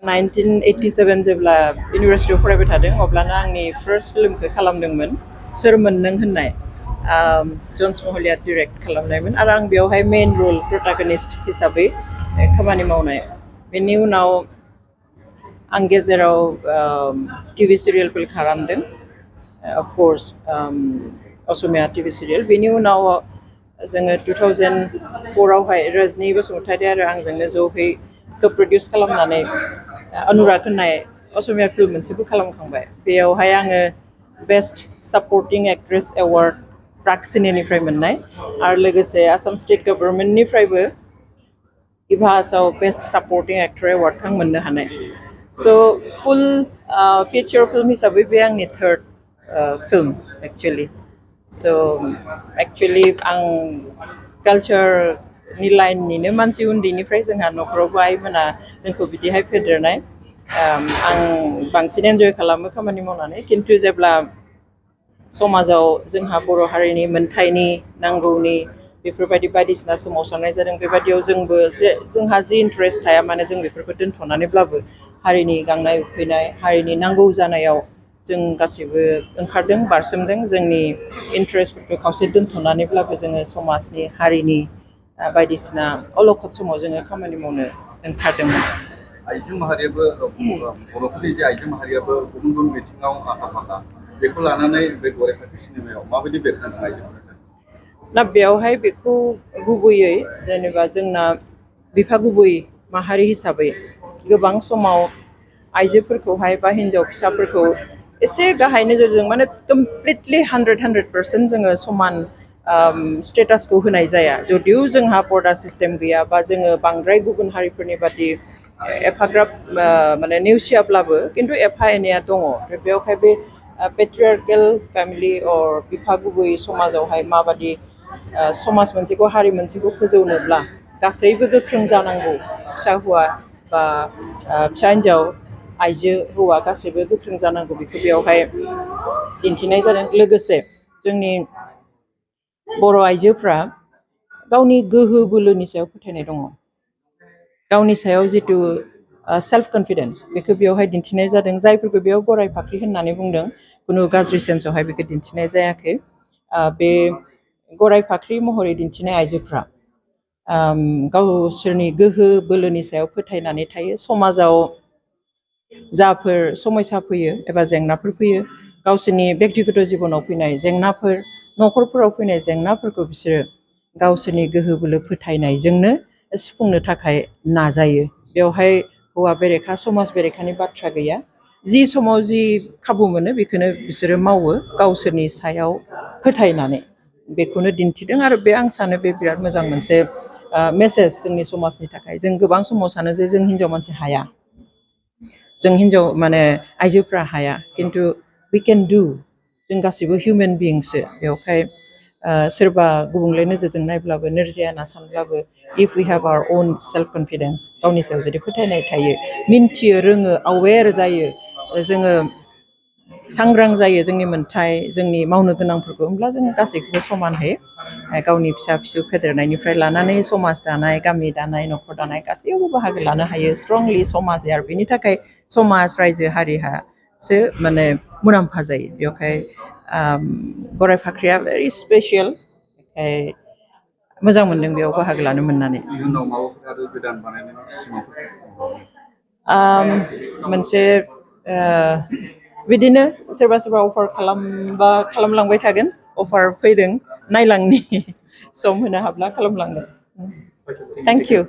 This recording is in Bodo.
1987 जेब्ला इउनिभार्सिटियाव फरायबाय थादों अब्लानो आंनि फार्स्ट फिल्मखौ खालामदोंमोन सोरमोन नों होननाय जन्स महलिया डिरेक्ट खालामनायमोन आरो आं बेवहाय मेन रल प्रटागनिस्ट हिसाबै खामानि मावनाय बेनि उनाव आं गेजेराव टिभि सिरियेलफोर खालामदों अफकर्स असमिया टिभि सिरियेल बेनि उनाव जोङो 2004 आवहाय रजनी बसुमतारी आरो आंजोंनो ज'है co-produce खालामनानै अनुराग होननाय असमिया फिल्म मोनसेबो खालामखांबाय बेयावहाय आङो best supporting actress award Prag सिनेनिफ्राय मोननाय आरो लोगोसे आसाम स्टेट गभर्नमेन्टनिफ्रायबो इभासआव बेस्ट सापर्टिं एक्टर एवार्ड आं मोननो हानाय स' फुल फिचार फिल्म हिसाबै बे आंनि थर्ड फिल्म एक्चुअलि स' एक्चुअलि आं कालचारनि लाइननिनो मानसि उन्दैनिफ्राय जोंहा न'खरावबो आइमोना जोंखौ बिदिहाय फेदेरनाय आं बांसिन एन्जय खालामो खामानि मावनानै खिन्थु जेब्ला समाजाव जोंहा बर' हारिनि मोनथायनि नांगौनि बेफोरबायदि बायदिसिना सोमावसारनाय जादों बेबायदियाव जोंबो जोंहा जि इन्टारेस्ट थाया मानो जों बेफोरखौ दोनथ'नानैब्लाबो हारिनि गांनाय उखैनाय हारिनि नांगौ जानायाव जों गासैबो ओंखारदों बारसोमदों जोंनि इन्टारेस्टफोरखौ खावसे दोनथ'नानैब्लाबो जोङो समाजनि हारिनि बायदिसिना अलखद समाव जोङो खामानि मावनो ओंखारदोंमोन आइजो माहारियाबो बर'फोरनि जे आइजो माहारियाबो गुबुन गुबुन बिथिङाव आखा-फाखा बेखौ लानानै बे गराय फाख्रि सिनेमायाव माबायदि बेरखांदों आइजोफोरा ना बेवहाय बेखौ गुबैयै जेनेबा जोंना बिफा गुबै माहारि हिसाबै गोबां समाव आइजोफोरखौहाय बा हिन्जाव फिसाफोरखौ एसे गाहाय नोजोरजों माने कमप्लिटलि 100% जोङो समान स्टेटासखौ होनाय जाया जदिव जोंहा पर्दा सिस्टेम गैया बा जोङो बांद्राय गुबुन हारिफोरनि बादि एफाग्राब माने नेवसियाब्लाबो खिन्थु एफा एनैया दङ बेवहाय बे पेट्रियार्केल फेमिलि अर बिफा गुबै समाजावहाय माबादि समाज मोनसेखौ हारि मोनसेखौ फोजौनोब्ला गासैबो गोख्रों जानांगौ फिसा हौवा बा फिसा हिन्जाव आइजो हौवा गासैबो गोख्रों जानांगौ बेखौ बेवहाय दिन्थिनाय जादों लोगोसे जोंनि बर' आइजोफ्रा गावनि गोहो बोलोनि सायाव फोथायनाय दङ गावनि सायाव जिथु सेल्फ कनफिडेन्स बेखौ बेवहाय दिन्थिनाय जादों जायफोरखौ बेयाव गराय फाख्रि होननानै बुंदों खुनु गाज्रि सेन्सआवहाय बेखौ दिन्थिनाय जायाखै बे गराय फाख्रि महरै दिन्थिनाय आइजोफ्रा गावसोरनि गोहो बोलोनि सायाव फोथायनानै थायो समाजाव जाफोर समयसा फैयो एबा जेंनाफोर फैयो गावसोरनि बेक्तिगत जिबनाव फैनाय जेंनाफोर न'खरफोराव फैनाय जेंनाफोरखौ बिसोरो गावसोरनि गोहो बोलो फोथायनायजोंनो सुफुंनो थाखाय नाजायो बेवहाय हौवा बेरेखा समाज बेरेखानि बाथ्रा गैया जि समाव जि खाबु मोनो बेखौनो बिसोरो मावो गावसोरनि सायाव फोथायनानै बेखौनो दिन्थिदों आरो बे आं सानो बे बिराद मोजां मोनसे मेसेज जोंनि समाजनि थाखाय जों गोबां समाव सानो जे जों हिन्जाव मानसि हाया जों हिन्जाव माने आइजोफ्रा हाया खिन्थु वी केन डु जों गासैबो हिउमेन बिइंसो बेवहाय सोरबा गुबुंले नोजोरजों नायब्लाबो नोरजिया होनना सानब्लाबो if we have our own self confidence गावनि सायाव जुदि फोथायनाय थायो मिन्थियो रोङो अवेर जायो जोङो सांग्रां जायो जोंनि मोन्थाय जोंनि मावनो गोनांफोरखौ होमब्ला जों गासैखौबो समानहै गावनि फिसा फिसौ फेदेरनायनिफ्राय लानानै समाज दानाय गामि दानाय न'खर दानाय गासैयावबो बाहागो लानो हायो स्ट्रंलि समाज आरो बेनि थाखाय समाज रायजो हारिहासो माने मुलाम्फा जायो बेवहाय गराय फाख्रिया भेरि स्पेसियेल मोजां मोनदों बेयाव बाहागो लानो मोननानै इयुनाव माबाफोर आरो गोदान बानायनायनि सिमांफोर मोनसे बिदिनो सोरबा सोरबा अफार खालामबा खालामलांबाय थागोन अफार फैदों नायलांनि सम होनो हाब्ला खालामलांगोन थेंक इउ